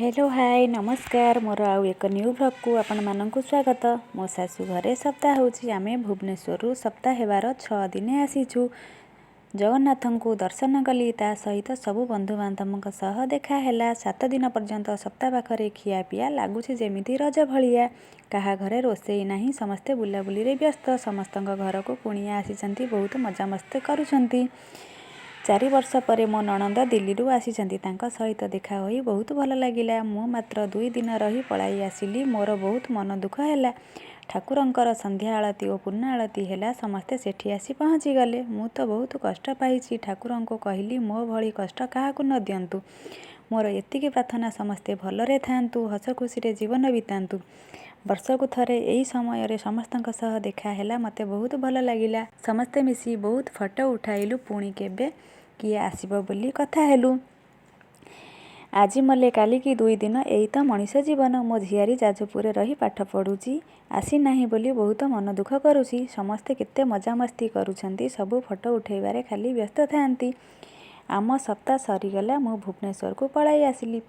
Hello, ହାଏ, ନମସ୍କାର। ମୋର ଆଉ ଏକ ନ୍ୟୁ ଭ୍ଲଗ୍କୁ ଆପଣମାନଙ୍କୁ ସ୍ୱାଗତ। ମୋ ଶାଶୁ ଘରେ ସପ୍ତାହ ହେଉଛି। ଆମେ ଭୁବନେଶ୍ୱରରୁ ସପ୍ତାହ ହେବାର 6 ଦିନ ଆସିଛୁ। ଜଗନ୍ନାଥଙ୍କୁ ଦର୍ଶନ କଲି, ତା ସହିତ ସବୁ ବନ୍ଧୁବାନ୍ଧବଙ୍କ ସହ ଦେଖା ହେଲା। 7 ଦିନ ପର୍ଯ୍ୟନ୍ତ ସପ୍ତାହ ପାଖରେ ଖିଆପିଆ, ଲାଗୁଛି ଯେମିତି ରଜ ଭଳିଆ। କାହା ଘରେ ରୋଷେଇ ନାହିଁ, ସମସ୍ତେ ବୁଲାବୁଲିରେ ବ୍ୟସ୍ତ। ସମସ୍ତଙ୍କ ଘରକୁ କୁଣିଆ ଆସିଛନ୍ତି, ବହୁତ ମଜାମସ୍ତି କରୁଛନ୍ତି। 4 ବର୍ଷ ପରେ ମୋ ନଣନ୍ଦ ଦିଲ୍ଲୀରୁ ଆସିଛନ୍ତି। ତାଙ୍କ ସହିତ ଦେଖା ହୋଇ ବହୁତ ଭଲ ଲାଗିଲା। ମୁଁ ମାତ୍ର 2 ଦିନ ରହି ପଳାଇ ଆସିଲି। ମୋର ବହୁତ ମନ ଦୁଃଖ ହେଲା। ଠାକୁରଙ୍କର ସନ୍ଧ୍ୟା ଆଳତି ଓ ପୂର୍ଣ୍ଣ ଆଳତି ହେଲା। ସମସ୍ତେ ସେଠି ଆସି ପହଞ୍ଚିଗଲେ। ମୁଁ ତ ବହୁତ କଷ୍ଟ ପାଇଛି। ଠାକୁରଙ୍କୁ କହିଲି, ମୋ ଭଳି କଷ୍ଟ କାହାକୁ ନ ଦିଅନ୍ତୁ। ମୋର ଏତିକି ପ୍ରାର୍ଥନା, ସମସ୍ତେ ଭଲରେ ଥାଆନ୍ତୁ, ହସ ଖୁସିରେ ଜୀବନ ବିତାନ୍ତୁ। ବର୍ଷକୁ ଥରେ ଏଇ ସମୟରେ ସମସ୍ତଙ୍କ ସହ ଦେଖା ହେଲା, ମୋତେ ବହୁତ ଭଲ ଲାଗିଲା। ସମସ୍ତେ ମିଶି ବହୁତ ଫଟୋ ଉଠାଇଲୁ। ପୁଣି କେବେ କିଏ ଆସିବ ବୋଲି କଥା ହେଲୁ। ଆଜି ମଲେ କାଲିକି 2 ଦିନ, ଏଇ ତ ମଣିଷ ଜୀବନ। ମୋ ଝିଆରୀ ଯାଜପୁରରେ ରହି ପାଠ ପଢ଼ୁଛି, ଆସିନାହିଁ ବୋଲି ବହୁତ ମନ ଦୁଃଖ କରୁଛି। ସମସ୍ତେ କେତେ ମଜାମସ୍ତି କରୁଛନ୍ତି। ସବୁ ଫଟୋ ଉଠାଇବାରେ ଖାଲି ବ୍ୟସ୍ତ ଥାଆନ୍ତି। ଆମ ସପ୍ତାହ ସରିଗଲା, ମୁଁ ଭୁବନେଶ୍ୱରକୁ ପଳାଇ ଆସିଲି।